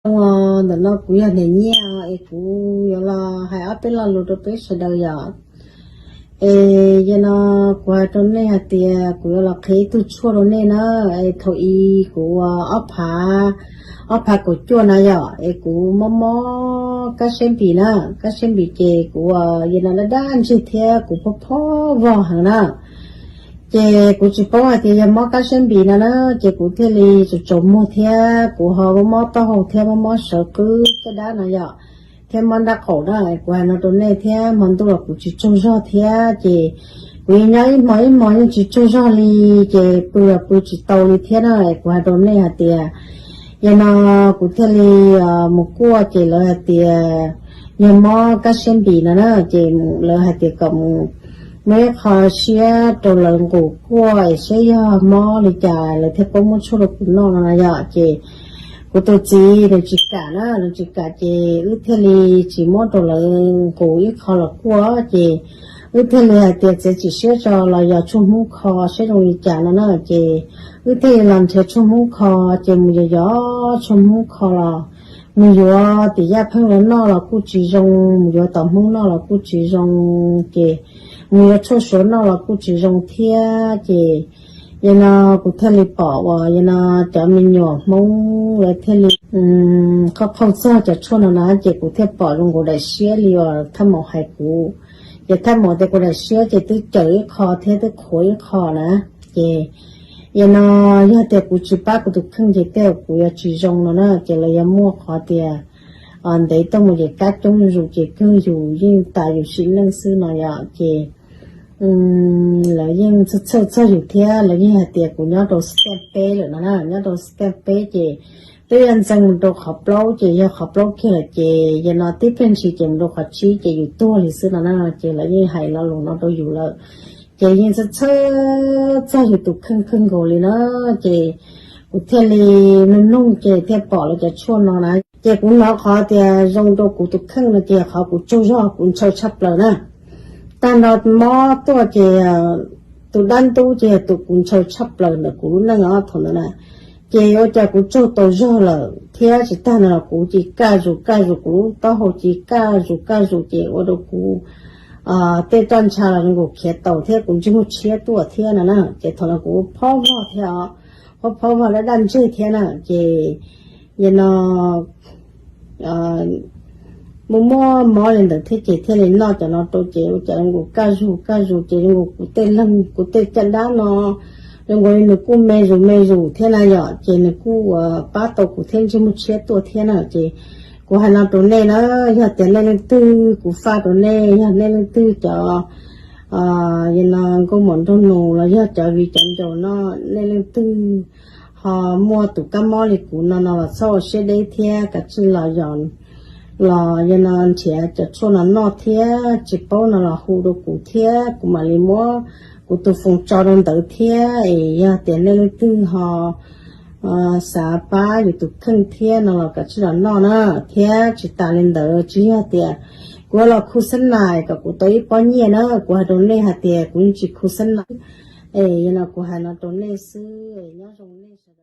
Ntawm no kuv yog Niam Nyiaj es kuv yuav los hais ob peb lo lus rau peb sawv daws yom. Es yog no kuv hais rau nej hais tias kuv yuav los qhia ib tug tshuaj rau nej na. Es thaum i kuv ua ob phav, ob phav kaum cuaj na yom, es kuv mob mob kab siab npis na, kab siab npis ces kuv ua yog no daj daj ntseg thiab kuv phob phob vog heev na. Ces kuv tsis paub hais tias yog mob kab siab npis no na, ces kuv thiaj li tsaus tsaus muag thiab kuv ho mob mob taub hau thiab mob mob sawv qwb caj dab no yom, thiab mob nrab qaum na. Kuv hais no rau nej thiab hmo ntuj los kuv tsis tsaug zog thiab ces kuv yeej nyob ib hmo ib hmo yeej tsis tsaug zog li, ces pw los pw tsis tau li thiab na. Kuv hais rau nej hais tias yog no kuv thiaj li mus kuaj ces lawv hais tias yog mob kab siab npis no na, ces lawv hais tias kom mus muab ib qho siab rau lawv nqus kuaj es saib yog mob li cas lawv thiaj paub muab tshuaj rau kuv noj no na yom. Ces kuv tus txiv nws tsis kam na, nws tsis kam ces wb thiaj li tsis muab rau lawv nqus ib qho los kuaj ces wb thiaj li hais tias txiav txim siab tso los yos tshuaj hmoob kho saib zoo li cas no na. Ces wb thiaj li los nrhiav tshuaj hmoob kho, ces mus yos yos tshuaj hmoob kho los mus yuav tim yaj pheej los noj los kuj tsis zoo, mus yuav tom hmoob noj los kuj tsis zoo, ces mus yuav tshuaj suav noj los kuj tsis zoo thiab. Ces yog no kuv thiaj li pom uas yog no cov me nyuam hmoob lawv thiaj li qhov qhaug txog cov tshuaj no na, ces kuv thiaj pom zoo nkaus daim siab li uas thaj maum hais kuv. Ces thaj maum tias kuv daim siab ces twb cawm ib qho thiab twb qhuav ib qho na. Ces yog no yog tias kuv tsis pab kuv tus kheej ces tej zaum kuv yuav tsis zoo no na, ces lawv yuav muaj qhov tias ntev tuaj mus ces kab coob zus ces kawg yus yeej tas yus sim neej xwb no yom. Ces lawv yeej txhawj txhawj txog yus thiab lawv yeej hais tias kuv nyob rau step peb lawm no na, nyob rau step peb ces twb yuav ntxeev mus rau qhov plaub ces yog qhov plaub kiag lawm ces yog no tib pliag ntshis ces mus rau qhov tsib ces yus tuag li xwb no na. Ces lawv yeej hais lo lus no rau yus lawm, ces yeej txhawj txhawj txog yus tus kheej kawg nkaus li na. Ces kuv thiaj li nug nug ces thiaj pom lawv cov tshuaj no na. Ces kuv hnov qhov tias zoo rau kuv tus kheej no ces qhov kuv tsaug zog kuv ntshaw tshaj plaws na. Tag nrho mob tuaj ces tus dab ntub ces tus kuv ntshaw tshaj plaws ntawm kuv lub neej os thaum ntawd na. Ces ua cas kuv tsaug tau zog lawm thiab tsis tag ntawd los kuv cia li kaj zus kaj zus kuv lub taub hau cia li kaj zus kaj zus ces ua rau kuv tej roj ntsha los zoo nkaus khiav taus thiab kuv ntsej muag tshiab tuaj thiab no na. Ces thaum no kuv phob vog thiab os, phob phob vog daj daj ntseg thiab na. Ces yog no muaj muaj mob li ntawd thiab ces thiaj li noj cov no rau ces ua cas zoo nkaus kaj zus kaj zus ces zoo nkaus kuv tej leeg kuv tej caj dab no zoo nkaus li nws kuj me zus me zus thiab na yom, ces nws kuj pab tau kuv thiab ntsej muag tshiab tuaj thiab na. Ces kuv hais no rau nej na, yog tias nej leej twg, kuv faj rau nej, yog nej leej twg cov yog no nkauj muam nraug nus los yog cov viv cov ncaus no, nej leej twg ho muaj tus kab mob li kuv no no los txhob ua siab deb thiab kav tsij los yos los yog no nrhiav cov tshuaj no noj thiab tsis paub no los hu rau kuv thiab kuv mam li muab kuv tus foos tso rau ntawd thiab. Es yog tias nej leej twg ho xav pab yus tus kheej thiab no los kav tsij los noj na. Thiab tsis tas li ntawd tsis yog tias kuv los khu xab nais kom kuv tau ib pob nyiaj na, kuv hais rau nej hais tias kuv yeej tsis khu xab nais. Es yog no kuv hais no rau nej xwb, nyob zoo nej sawv